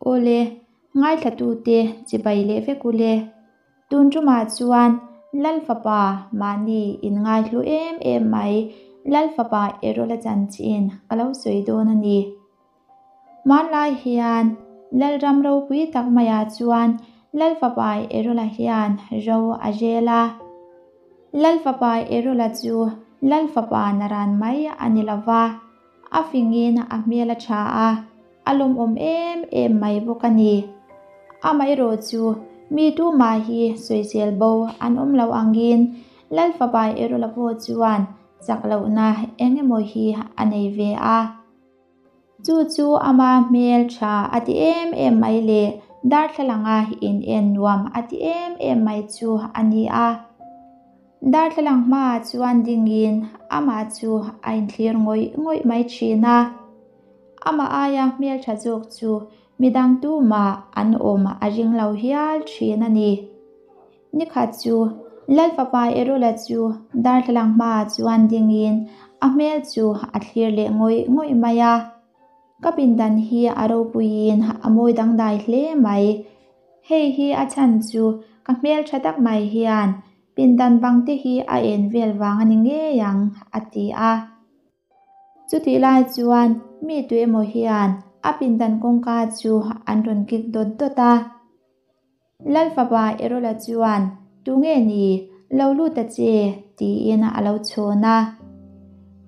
Awle, ngaithlatute chibai leh vek ule. Tun tumah chuan Lal Fapa mahni inngaihlu em em mai Lal Fapa Erola chanchin ka lo sawi dawn a ni. Hmanlai hian Lalram ropui tak maiah chuan Lal Fapa Erola hian ro a rel a. Lal Fapa Erola chu Lal Fapa naran mai a ni lo va. A fingin a hmel a tha a, a lawmawm em em mai bawk a ni. Amaherawh chu mi tumah hi sawisel bo an awm lo angin Lal Fapa Erola pawh chuan chak lohna eng emaw hi a nei ve a. Chu chu ama hmel tha a ti em em mai leh darthlalanga in en nuam a ti em em mai chu a ni a. Darthlalang hmaah chuan dingin amah chu a inthlir ngawih ngawih mai thin a. Amah aia hmeltha zawk chu midang tumah an awm a ring lo hial thin a ni. Nikhat chu Lal Fapa Erola chu darthlalang hmaah chuan dingin a hmel chu a thlir leh ngawih ngawih mai a. Ka pindan hi a ropuiin a mawi dangdai hle mai. Hei hi a chhan chu ka hmel tha tak mai hian pindan bang te hi a en vel vang a ni ngei ang, a ti a. Chutih lai chuan mi tu emaw hian a pindan kawngka chu an rawn kik dawt dawt a. Lal fapa Erola chuan, Tunge ni? Lo lut ta che, tiin a lo chhawn a.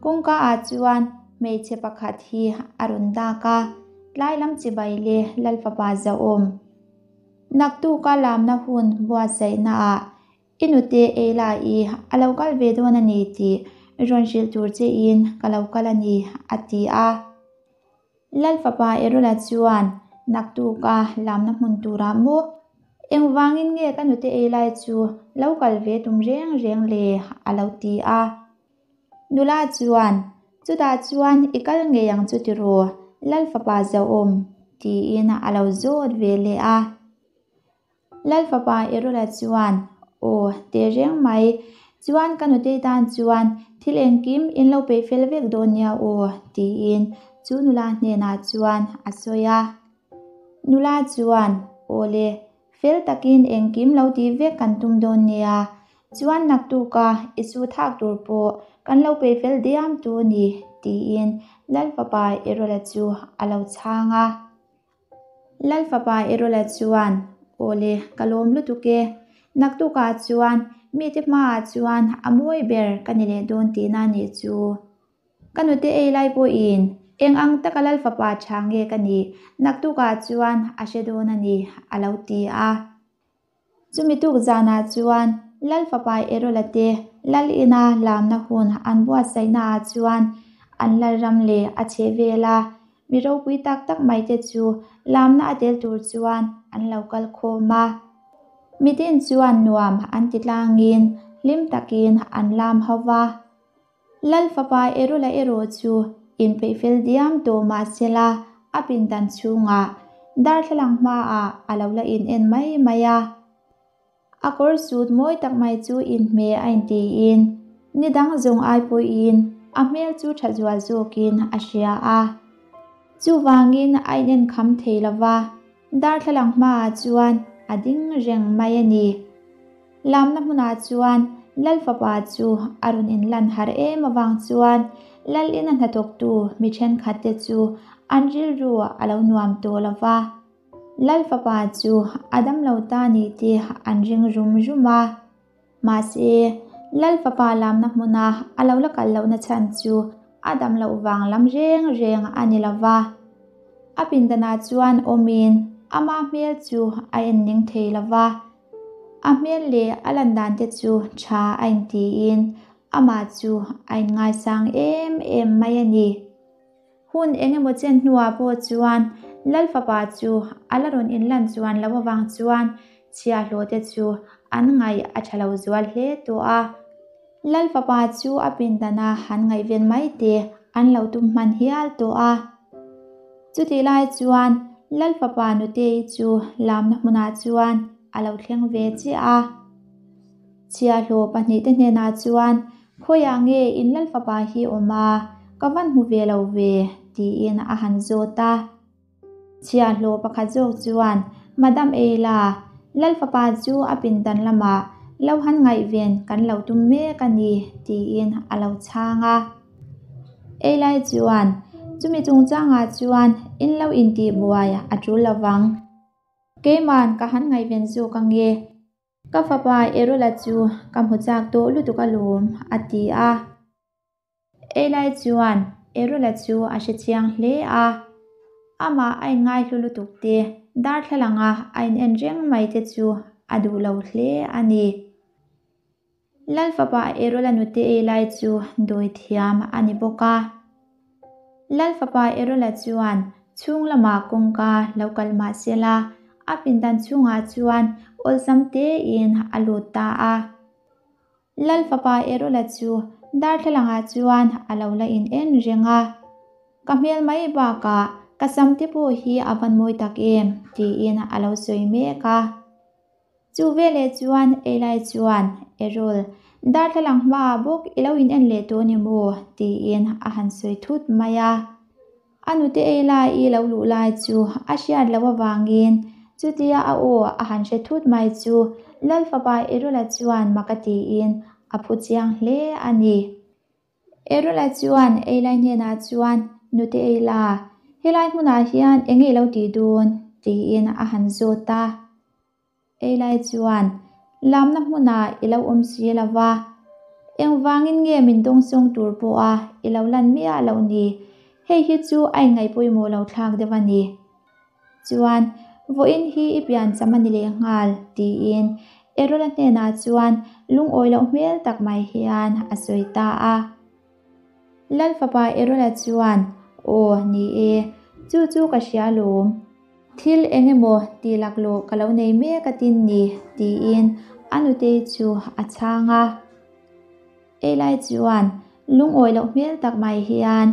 Kawngka ah chuan hmeichhe pakhat hi a rawn dak a. Tlai lam chibai le Lal fapa zahawm. Naktuka lamna hun buatsaihna ah i nute ei lai i a lo kal ve dawn a ni tih rawn hrilh tur che in ka lo kal a ni, a ti a. Lal fapa Erola chuan naktuka lamna hmun turah maw engvangin nge ka nute ei lai chu lo kal ve tum reng reng le? a lo ti a. Nula chuan, Chutah chuan i kal ngei ang chu tiraw, Lal fapa zauhawm, tiin a lo zawt ve leh a. Lal fapa Erola chuan, Aw, teh reng mai. Chuan ka nutei tan chuan thil engkim in lo peih fel vek dawn nia aw, tiin chu nula hnenah chuan a sawi a. Nula chuan, Aw le, Fel takin engkim lo tih vek kan tum dawn nia, chuan naktuka i su thak tur pawh kan lo peih fel diam tu a ni, tiin Lal Fapa Erola chu a lo chhang a. Lal Fapa Erola chuan, Aw le, ka lawm lutuk e. Naktukah chuan mite hmaah chuan a mawi ber ka ni leh dawn tihna a nih chu. Ka nute ei lai pawhin eng ang taka Lal fapa tha nge ka nih naktukah chuan a hre dawn a ni, a lo ti a. Chumi tuk zanah chuan Lal fapa Erola te Lal ina lamna hun an buatsaihnaah chuan an Lalram leh a chhe vel a, mi ropui tak tak mai te chu lamna a tel tur chuan an lo kal khawm a. Mitin chuan nuam an ti tlangin hlim takin an lam ho va. Lal fapa Erola erawh chu inpeih fel diam tawh mah sela a pindan chhungah darthlalang hmaah a lo la in en mai mai a. A kawr sut mawi tak mai chu inhmeh a intiin ni dang zawng ai pawhin a hmel chu tha zual zawkin a hria a. Chuvangin a inen kham thei lova, darthlalang hmaah chuan a ding reng mai a ni. Lamna hmunah chuan Lal fapa chu a rawn inlan har em avang chuan Lal ina hnathawktu mi thenkhatte chu an rilru a lo nuam tawh lo va. Lal fapa chu a damlo ta ni tih an ring rum rum a. Mahse, Lal fapa lamna hmuna a lo la kal lohna chhan chu a dam loh vang lam reng reng a ni lo va. A pindanah chuan awmin ama hmel chu a en ning thei lo va. A hmel leh a lan dan te chu tha a intiin amah chu a inngaisang em em mai a ni. Hun eng emaw chen hnuah pawh chuan Lal fapa chu a la rawn inlan chuan lo avang chuan chhiahhlawh te chu an ngaih a tha lo zual hle tawh a. Lal fapa chu a pindana han ngaihven mai te an lo tum hman hial tawh a. Chutih lai chuan Lal fapa Nutei chu lamna hmunah chuan a lo thleng ve chiah a. Chhiahhlawh pahnihte hnenah chuan, Khawiah nge in Lal fapa hi awm a, ka van hmu ve lo ve, tiin a han zawt a. Chhiahhlawh pakhat zawk chuan, Madam Eila, Lal fapa chu a pindan lamah lo han ngaihven kan lo tum mek a ni, tiin a lo chhang a. Eilai chuan, Chumi chungchangah chuan in lo intih buai a tul lovang. Keiman ka han ngaihven zawk ange. Ka fapa Erola chu ka hmu chak tawh lutuk alawm, a ti a. Eli chuan Erola chu a hre chiang hle a. Amah a inngaihlu lutuk te, darthlalanga a inen reng mai te chu a duh lo hle a ni. Lal fapa Erola nute Eli chu dawi thiam a ni bawk a. Lal fapa Erola chuan chhung lamah kawngka lo kal mah sela, a pindan chhungah chuan awlsam tein a lut ta a. Lal fapa Erola chu darthlalangah chuan a lo la in en reng a. Ka hmel mai bakah ka sam te pawh hi a van mawi tak em tiin a lo sawi mek a. Chu veleh chuan Eli chuan, Erol, darthlalang hmaah bawk i lo in en leh tawh ni maw? tiin a han sawi thut mai a. A nute Eli i lo luh lai chu a hriat loh avangin chutia a aw a han hre thut mai chu Lal fapa Erola chuan mak a tiin a phu chiang hle a ni. Erola chuan Eli hnenah chuan, Nute Eila, helai hmunah hian eng nge i lo tih dawn? tiin a han zawt a. Eilai chuan, Lamna hmunah i lo awm si lo va, engvangin nge min dawngsawng tur pawha i lo lan miah loh ni? Hei hi chu a inngaih pawimawh lo thlak deuh a ni. Chuan, Vawiin hi i piancham a ni lehnghal, tiin Erola hnenah chuan lungawi loh hmel tak mai hian a sawi ta a. Lal fapa Erola chuan, Aw, ni e, chu chu ka hria lawm. Thil eng emaw tih laklawh ka lo nei mek a tin ni, tiin a nutei chu a chhang a. Eli chuan lungawi loh hmel tak mai hian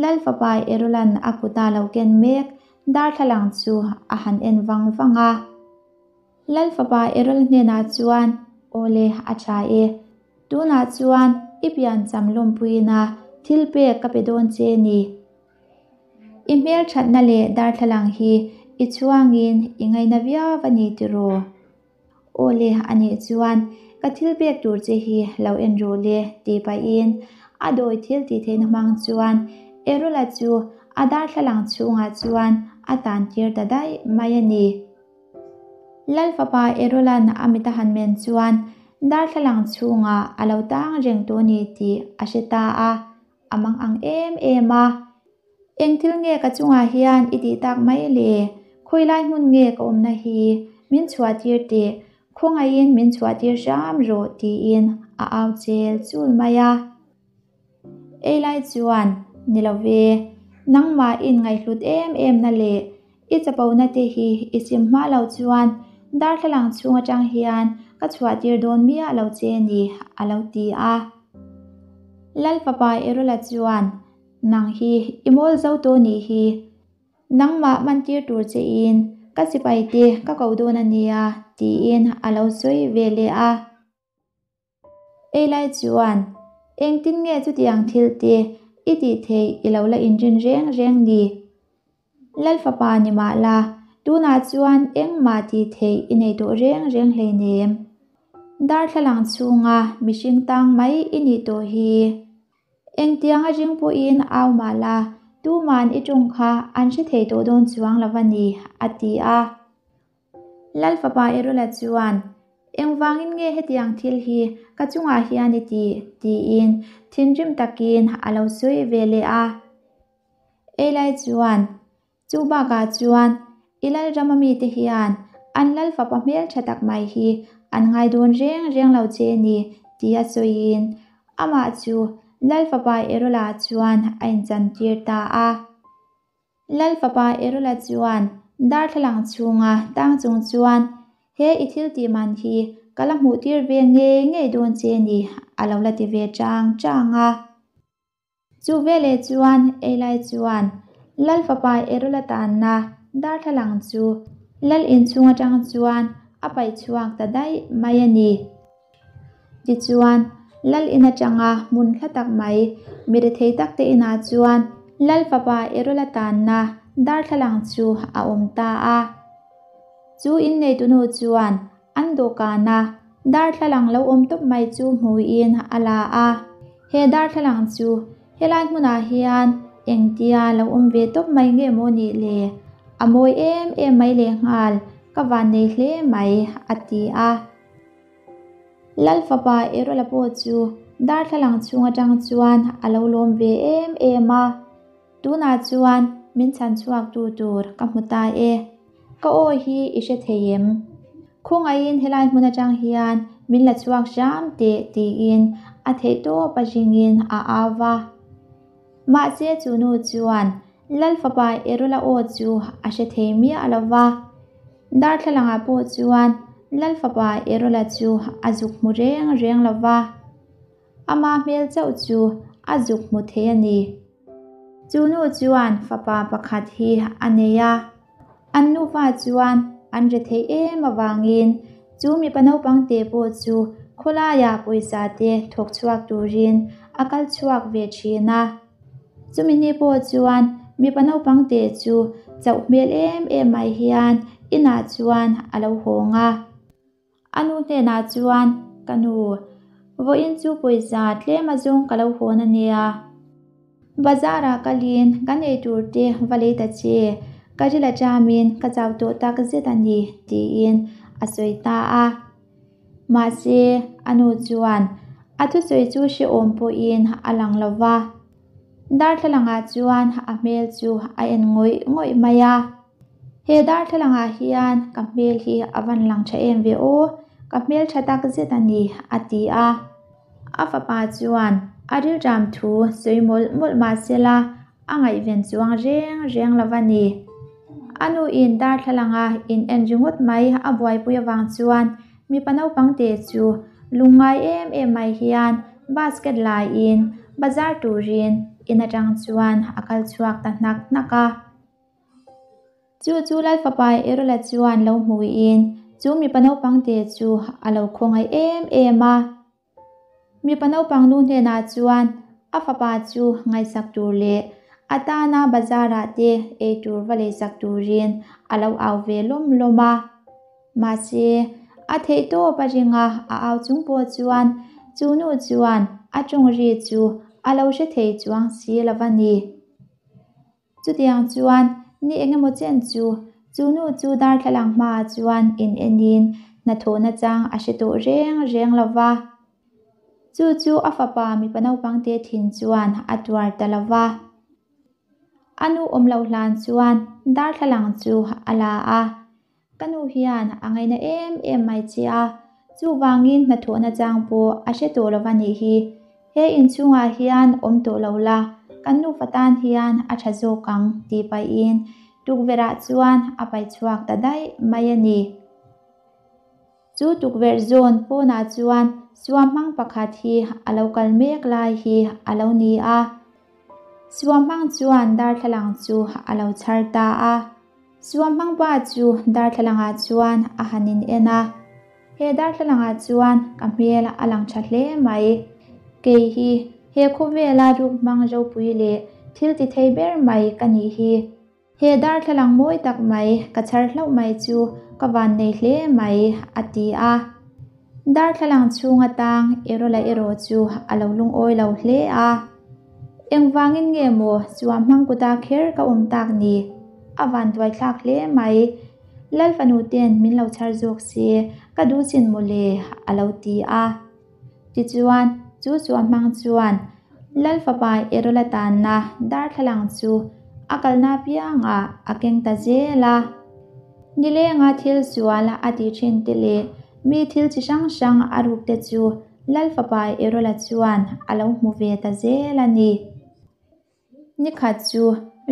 Lal fapa Erolan a kuta lo ken mek darthlalang chu a han en vang vang a. Lal fapa Erol hnenah chuan, Awle, a tha e. Tunah chuan i piancham lawmpuina thil pek ka pe dawn che ni. I hmelthatna leh darthlalang hi i chhuangin i ngaina viau a ni tiraw? Awle, a nih chuan ka thil pek tur che hi lo en rawh le, tih pahin a dawi thil tih theihna hmang chuan Erola chu a darthlalang chhungah chuan a tan tir ta daih mai a ni. Lal fapa Erolan a mit a han men chuan darthlalang chhungah a lo tang reng tawh a ni tih a hre ta a. A mang ang em em a. Eng thil nge ka chungah hian i tih tak mai le? Khawi lai hmun nge ka awmna hi? Min chhuah tir teh, khawngaihin min chhuah tir hram rawh tiin a au chel chul mai a. Ei lai chuan, Ni lo ve, nangmah in ngaihhlut em em na leh I chapona te hi i sim hma lo chuan darthlalang chhung atang hian ka chhuah tir dawn miah lo che ni, a lo ti a. Lal fapa Erola chuan, Nang hi i mawl zo tawh nih hi. Nangmah man tir tur che in ka sipai te ka ko dawn a nia, tiin a lo sawi ve leh a. Ei lai chuan, Engtin nge chutiang thil te i tih theih i lo la inrin reng reng ni? Lal fapa ni mah la, tunah chuan engmah tih theih i nei tawh reng reng hleinem. Darthlalang chhunga mihring tang mai i nih tawh hi. Engtianga ring pawhin au mah la, tuman i ṭawng kha an hre thei tawh dawn chuang lo a ni, a ti a. Lal fapa Erola chuan, Engvangin nge hetiang thil hi ka chungah hian i tih? tiin thinrim takin a lo sawi ve leh a. Eli chuan, Chu bakah chuan i lal rama mite hian an lal fapa hmeltha tak mai hi an ngai dawn reng reng lo che ni, tia sawiin amah chu lal fapa Erola chuan a inchantir ta a. Lal fapa Erola chuan darthlalang chhunga tang chung chuan, He i thil tih man hi ka la hmuh tir ve ngei ngei dawn che ni, a lo la ti ve chang chang a. Chu veleh chuan Eli chuan Lal fapa Erola tanna darthlalang chu Lal inchhung atang chuan a paih chhuak ta daih mai a ni. Tichuan, Lal in atanga hmun hla tak mai, mi rethei tak te inah chuan Lal fapa Erola tanna darthlalang chu a awm ta a. Chu inneitunu chuan an dawhkana darthlalang lo awm tawp mai chu hmuin a la a. He darthlalang chu helai hmunah hian engtia lo awm ve tawp mai nge maw nih le? A mawi em em mai lehnghal, ka vannei hle mai, a ti a. Lal fapa Erola pawh chu darthlalang chhung atang chuan a lo lawm ve em em a. Tunah chuan min chhan chhuak tu tur ka hmu ta e. Ka aw hi i hre thei em? Khawngaihin helai hmun atang hian min la chhuak hram teh tiin a theihtawp a ringin a au va. Mahse chu nu chuan Lal fapa Erola aw chu a hre thei miah lo va. Darthlalangah pawh chuan Lal fapa Erola chu a zuk hmu reng reng lo va. Ama hmel chauh chu a zuk hmu thei a ni. Chu nu chuan fapa pakhat hi a nei a. An nufa chuan an re thei em avangin chu mipa naupang te pawh chu khawlaiah pawisa te thawk chhuak turin a kal chhuak ve thin a. Chumi ni pawh chuan mipa naupang te chu chauh hmel em em mai hian inah chuan a lo hawng a. A nu hnenah chuan, Ka nu, vawiin chu pawisa tlem azawng ka lo hawn a nia. Bazar-ah kalin kan ei tur te va lei ta che, ka ril aṭamin ka chau tawh tak zet a ni, tiin a sawi ta a. Mahse, a nu chuan a thusawi chu hrehawm pawhin a lang lo va. Darthlalangah chuan a hmel chu a en ngawih ngawih mai a. He darthlalangah hian ka hmel hi a van lang tha em ve aw, ka hmel tha tak zet a ni, a ti a. A fapa chuan a rilṭam thu sawi mawlh mawlh mah sela a ngaihven chuang reng reng lo a ni. A nuin darthlalanga in en ringawt mai a buaipui avang chuan mipa naupang te chu lungngai em em mai hian basket laiin bazar turin in atang chuan a kal chhuak ta hnak hnak a. Chu chu Lal fapa Erola chuan lo hmuin chu mipa naupang te chu a lo khawngaih em em a. Mipa naupang nu hnenah chuan a fapa chu ngaihsak tur leh a tana bazar-ah te ei tur va leisak turin a lo au ve lawm lawm a. Mahse, a theihtawp a ring a, a au chung pawh chuan chu nu chuan a tawng ri chu a lo hre thei chuang si lo va ni. Chutiang chuan ni engemaw chen chu chu nu chu darthlalang hmaah chuan in enin hnathawhna chang a hre tawh reng reng lo va. Chu chu a fapa mipa naupang te thin chuan a tuar ta lo va. A nu awm loh hlan chuan darthlalang chu a la a. Ka nu hian a ngaina em em mai che a, chuvangin hnathawhna chang pawh a hre tawh lo va nih hi. He inchhungah hian awm tawh lo la, kan nufa tan hian a tha zawk ang tih pahin tukverhah chuan a paih chhuak ta daih mai a ni. Chu tukverh zawn pawnah chuan suamhmang pakhat hi a lo kal mek lai hi a lo ni a. Suamhmang chuan darthlalang chu a lo chhar ta a. Suamhmang pa chu darthlalangah chuan a han in en a. He darthlalangah chuan ka hmel a lang tha hle mai. Kei hi he khawvela ruk hmang ropui leh thil ti thei ber mai ka nih hi. He darthlalang mawi tak mai ka chhar hlauh mai chu ka vannei hle mai, a ti a. Darthlalang chhung atang Erola erawh chu a lo lungawi lo hle a. Engvangin nge maw chuam hmang kuta kher ka awm tak ni? A vanduai thlak hle mai. Lal fanu ten min lo chhar zawk se ka duh chin mawle, a lo ti a. Tichuan, chu chuam hmang chuan Lal fapa Erola tanna darthlalang chu a kalna apiangah a keng ta zel a. Nilenga thil sual a tih thin te leh mi thil chi hrang hrang a ruk te chu Lal fapa Erola chuan a lo hmu ve ta zel a ni. Nikhat chu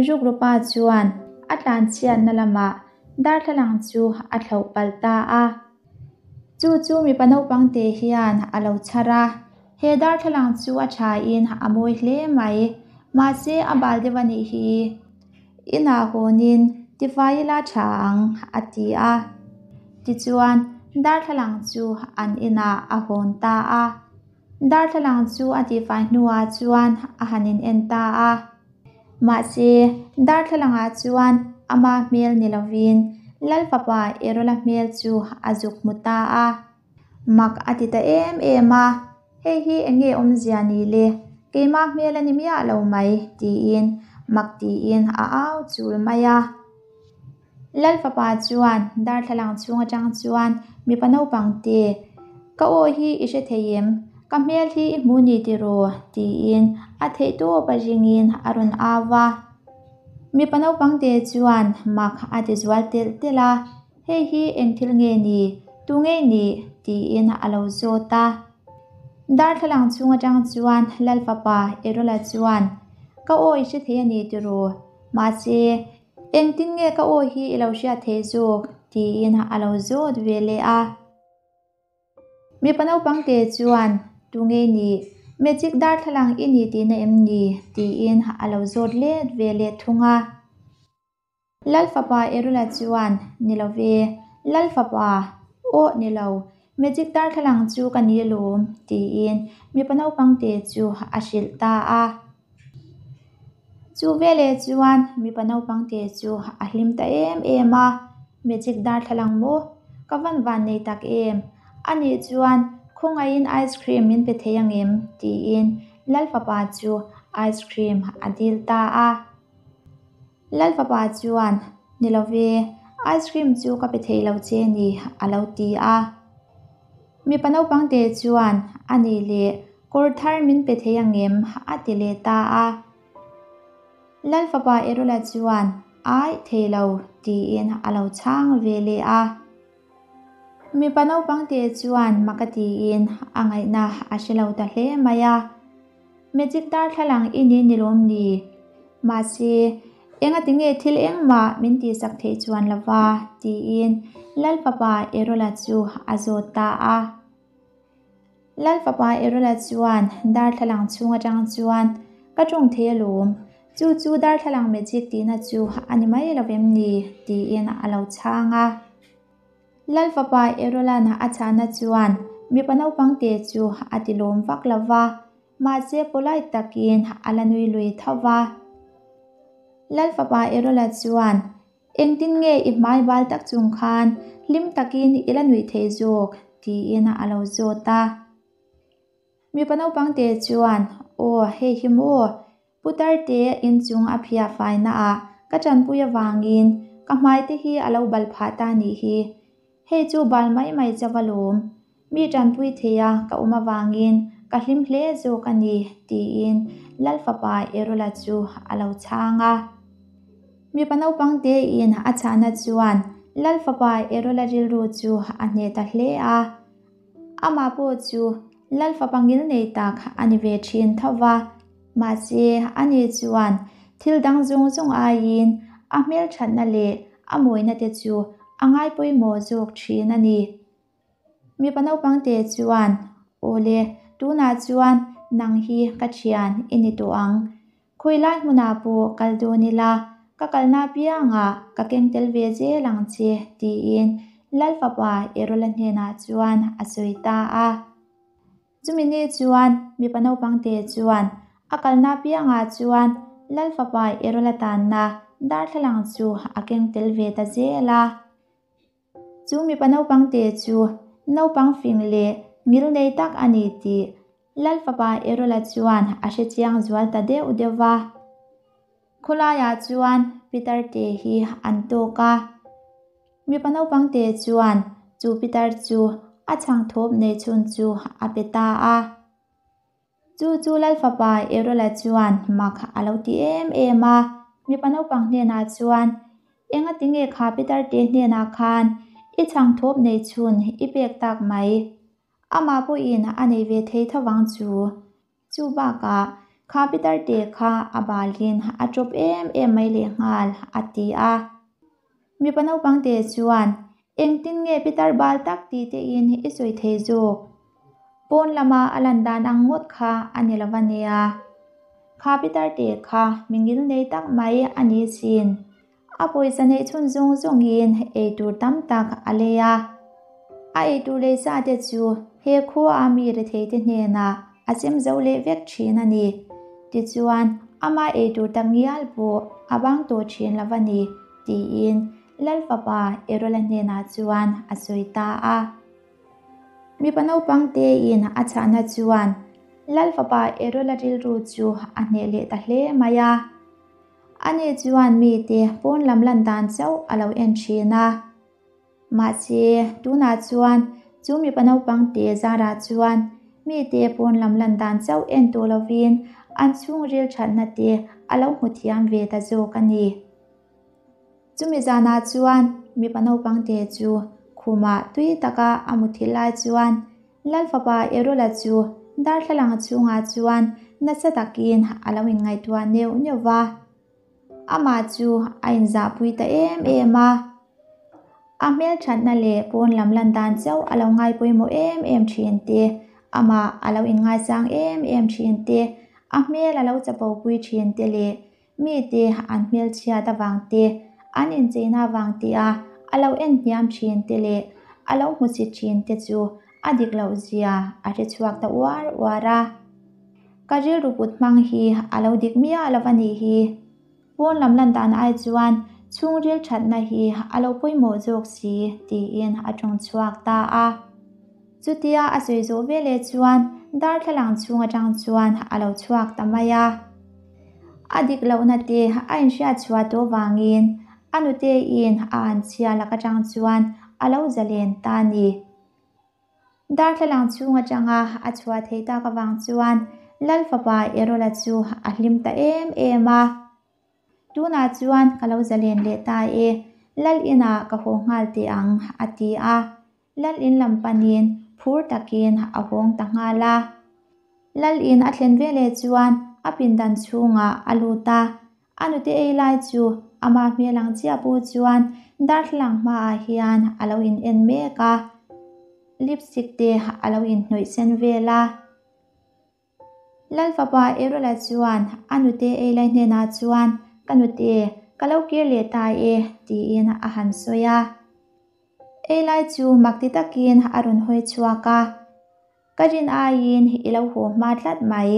Rukrupa chuan a tlanchhiatna lamah darthlalang chu a thlauh palh ta a. Chu chu mipa naupang te hian a lo chhar a, he darthlalang chu a thain a mawi hle mai, mahse a bal deuh a nih hi. Inah hawnin tifai ila tha ang, a ti a. Tichuan, darthlalang chu an inah a hawn ta a. Darthlalang chu a tifai hnuah chuan a han in en ta a. Mahse, darthlalangah chuan ama hmel ni lovin Lal Fapa Erola hmel chu a zuk hmu ta a. Mak a ti ta em em a, Hei hi eng nge awmzia ni le? Keimah hmel a ni miah lo mai, tiin mak tiin a au chul mai a. Lal Fapa chuan darthlalang chhung atang chuan mipa naupang te, Ka aw hi i hre thei em? Ka hmel hi i hmu ni tiraw? tiin a theihtawp a ringin a rawn au a. Mipa naupang te chuan mak a ti zual telh telh a. Hei hi eng thil nge ni? Tu nge nih? tiin a lo zawt a. Darthlalang chhung atang chuan Lal Fapa Erola chuan, Ka aw i hre thei a ni tiraw? Mahse, engtin nge ka aw hi i lo hriat theih zawk? tiin a lo zawt ve leh a. Mipa naupang te chuan, Tu nge nih? Magic darthlalang i ni tihna em ni? tiin a lo zawt let ve leh thung a. Lal Fapa Erula chuan, Ni lo ve, Lal Fapa, aw ni lo, magic darthlalang chu ka ni alawm, tiin mipa naupang te chu a hrilh ta a. Chu veleh chuan mipa naupang te chu a hlim ta em em a, Magic darthlalang maw? Ka van van nei tak em? Anih chuan khawngaihin ice cream min pe thei angem? tiin Lal Fapa chu ice cream a dil ta a. Lal fapa chuan, Ni lo ve, ice cream chu ka pe thei lo che ni, a lo ti a. Mipa naupang te chuan, A nih leh, kawr thar min pe thei ang em? a ti leh ta a. Lal fapa Erola chuan, Aih, thei lo, tiin a lo chhang ve leh a. Mipa naupang te chuan mak a tiin a ngaihna a hre lo ta hle mai a. Magic darthlalang i ni ni lawm ni? Mahse, engati nge thil engmah min tihsak theih chuan lova? tiin Lal Fapa Erola chu a zawt ta a. Lal Fapa Erola chuan darthlalang chhung atang chuan, Ka tawng thei alawm, chu chu darthlalang magic tihna chu a ni mai lo vem ni? tiin a lo chhang a. Lal Fapa Erolan a chhahna chuan mipa naupang te chu a ti lawm vak lo va, mahse polite takin a la nui lui tho va. Lal Fapa Erola chuan, Engtin nge i hmai bal tak chung khan hlim takin i la nuih thei zawk? tiin a lo zawt a. Mipa naupang te chuan, Aw, hei hi maw? Putar te inchung a phiah faina ah ka tanpui avangin ka hmai te hi a lo bal phah ta nih hi. Hei chu bal mai mai chauh alawm. Mi tanpui thei a ka awm avangin ka hlim hle zawk a ni, tiin Lal fapa Erola chu a lo chhang a. Mipa naupang tein a chhahna chuan Lal fapa Erola rilru chu a hneh ta hle a. Amah pawh chu Lal fapa ngil nei tak a ni ve thin tho va, mahse ani chuan thil dang zawng zawng aiin a hmelthatna leh a mawina te chu a ngai pawimawh zawk thin a ni. Mipa naupang te chuan, Awle, tunah chuan nang hi ka thian i ni tawh ang. Khawi lai hmunah pawh kal dawn ila, ka kalna apiangah ka keng tel ve zel ang che, tiin Lal fapa Erola hnenah chuan a sawi ta a. Chumi ni chuan mipa naupang te chuan a kalna apiangah chuan Lal fapa Erola tanna darthlalang chu a keng tel ve ta zel a. Chu mipa naupang te chu naupang fing leh ngil nei tak a ni tih Lal fapa Erola chuan a hre chiang zual ta deuh deuh va. Khawlaiah chuan Pitar te hi an tawk a. Mipa naupang te chuan chu Pitar chu a chhang thawp nei chhun chu a pe ta a. Chu chu Lal fapa Erola chuan mak a lo ti em em a. Mipa naupang hnenah chuan, Engati nge kha Pitar te hnenah khan i chhang thawp nei chhun i pek tak mai? Amah pawhin a nei ve thei tho vang chu. Chu bakah kha Pitar te kha a balin a ṭawp em em mai lehnghal, a ti a. Mipa naupang te chuan, Engtin nge Pitar bal tak tih tein i sawi thei zawk? Pawn lama a lan dan ang ngawt kha a ni lo va nia. Kha Pitar te kha mi ngil nei tak mai a ni sin. A pawisa neih chhun zawng zawngin ei tur tam tak a lei a. A ei tur lei sa te chu he khua a mi rethei te hnenah a sem zo leh vek thin a ni. Tichuan, Ama ei tur takngial pawh a bang tawh thin lo a ni, tiin Lal fapa Erola hnenah chuan a sawi ta a. Mipa naupang tein a chhahna chuan Lal fapa Erola rilru chu a hneh leh ta hle mai a. Ani chuan mite pawn lam lan dan chauh a lo en thin a. Mahse, tunah chuan chu mipa naupang te zarah chuan mite pawn lam lan dan chauh en tawh lovin an chhungril thatna te a lo hmu thiam ve ta zawk a ni. Chumi zanah chuan mipa naupang te chu khumah tui taka a muthilh lai chuan Lal fapa Erola chu darthlalang chhungah chuan nasa takin a lo inngaihtuah neuh neuh va. Amah chu a inzahpui ta em em a. A hmelthatna leh pawn lam lan dan chauh a lo ngai pawimawh em em thin te, amah a lo inngaisang em em thin te, a hmel a lo chapopui thin te leh mite an hmelchhiat avang te, an incheina avang te a a lo en hniam thin te leh a lo hmusit thin te chu a dik loh zia a hre chhuak ta uar uar a. Ka rilru put hmang hi a lo dik miah lo a nih hi. Pawn lam lan dan ai chuan chhungril thatna hi a lo pawimawh zawk si tiin a tawng chhuak ta a. Chutia a sawi zawh veleh chuan darthlalang chhung atang chuan a lo chhuak ta mai a. A dik lohna te a inhriat chhuah tawh vangin a nuteiin a anchhia lak atang chuan a lo zalen ta a ni. Darthlalang chhung atanga a chhuah theih tak avang chuan Lal fapa Erola chu a hlim ta em em a. Tunah chuan ka lo zalen leh ta e, Lal inah ka haw nghal teh ang, a ti a. Lal in lam panin phur takin a hawng ta nghal a. Lal in a thlen veleh chuan a pindan chhungah a lut a, A nute ei lai chu ama hmel ang chiah pawh chuan darthlalang hmaah hian a lo in en mek a, lipstick te a lo in hnawih sen vel a. Lal fapa Erola chuan a nute ei lai hnenah chuan, Ka nute, ka lo kir leh ta e, tiin a han sawi a. Ei lai chu mak ti takin a rawn hawi chhuak a, Ka rin aiin i lo haw hma tlat mai.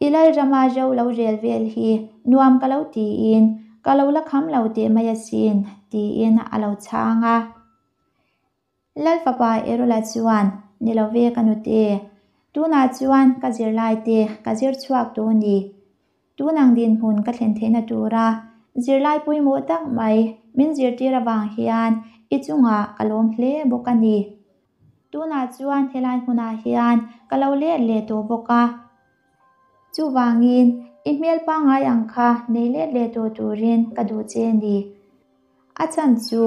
I Lalrama ro lo rel vel hi nuam ka lo tiin ka lo la kham lo teh mai asin, tiin a lo chhang a. Lal fapa Erola chuan, Ni lo ve ka nute, tunah chuan ka zirlai te ka zir chhuak tawh ni. Tunang dinhmun ka thlen theihna tura zirlai pawimawh tak mai min zirtir avang hian i chungah ka lawm hle bawk a ni. Tunah chuan helai hmunah hian ka lo let leh tawh bawk a. Chuvangin, i hmel pangngai ang kha nei let leh tawh turin ka duh che ni. A chhan chu,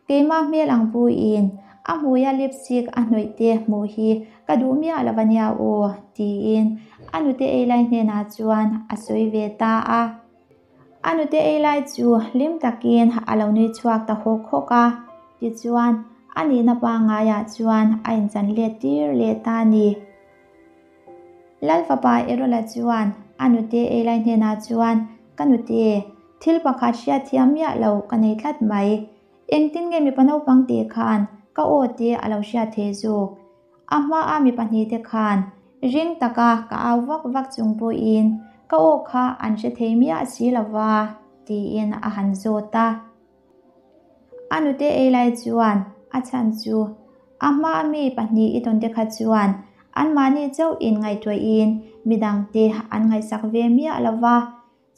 keimah hmel ang puiin a hmuia lipstick a hnawih te hmuh hi ka duh miah lo a nia aw, tiin a nute ei lai hnenah chuan a sawi ve ta a. A nute ei lai chu hlim takin a lo nui chhuak ta hawk hawk a, tichuan a nihna pangaiah chuan a inchan let tir leh ta a ni. Lal fapa Erola chuan a nute ei lai hnenah chuan, Ka nute, thil pakhat hriatthiam miah lo ka nei tlat mai. Engtin nge mipa naupang tih khan ka aw te a lo hriat thei zawk? A hmaa mi pahnihte khan ring taka ka au vak vak chung pawhin ka aw kha an hre thei miah si lo va, tiin a han zawt a. A nute ei lai chuan a chhan chu a hmaa mi pahnih i tawnte kha chuan anmahni chauh inngaihtuahin midangte an ngaihsak ve miah lo va,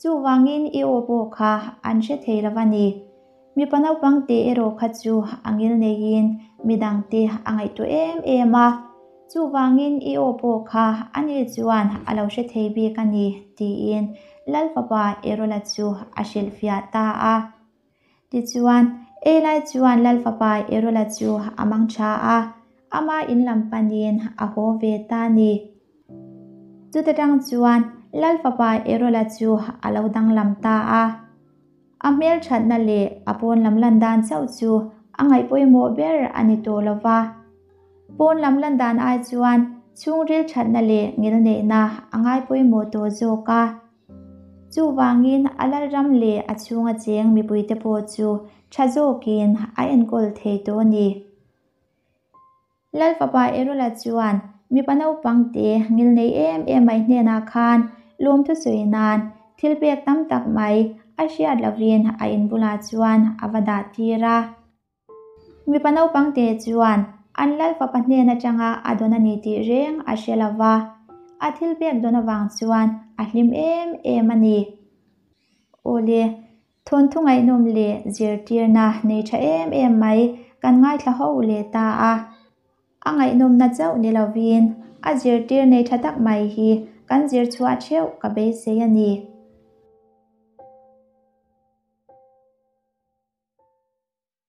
Chuvangin i aw pawh kha an hre thei lo a ni. Mipa naupang te erawh kha chu a ngil neiin midangte a ngaihtuah em em a. Chuvangin i aw pawh kha ani chuan a lo hre thei bik a ni, tiin Lal fapa Erola chu a hrilhfiah ta a. Tichuan, Eli chuan Lal fapa Erola chu a mang tha a, ama in lam panin a haw ve ta a ni. Chuta tang chuan Lal fapa Erola chu a lo danglam ta a. A hmelthatna leh a pawn lam lan dan chauh chu a ngaih pawimawh ber a ni tawh lo va. Pawn lam lan dan ai chuan chhungril thatna leh ngilneihna a ngai pawimawh tawh zawk a. Chuvangin a lalram leh a chhunga cheng mipuite pawh chu tha zawkin a enkawl thei tawh a ni. Lal fapa Erola chuan mipa naupangte ngilnei em em mai hnenah khan lawmthu sawi nan Thil pek tam tak mai a hriat lovin a in bulah chuan a va dah tir a. Mipa naupang te chuan an lal fapa hnen atanga a dawn a ni tih reng a hre lo va, a thil pek dawn avang chuan a hlim em em a ni. Awle, thawnthu ngaihnawm leh zirtirna nei tha em em mai kan ngaithla ho leh ta a. A ngaihnawmna chauh ni lovin a zirtir nei tha tak mai hi kan zir chhuah theuh ka beisei a ni.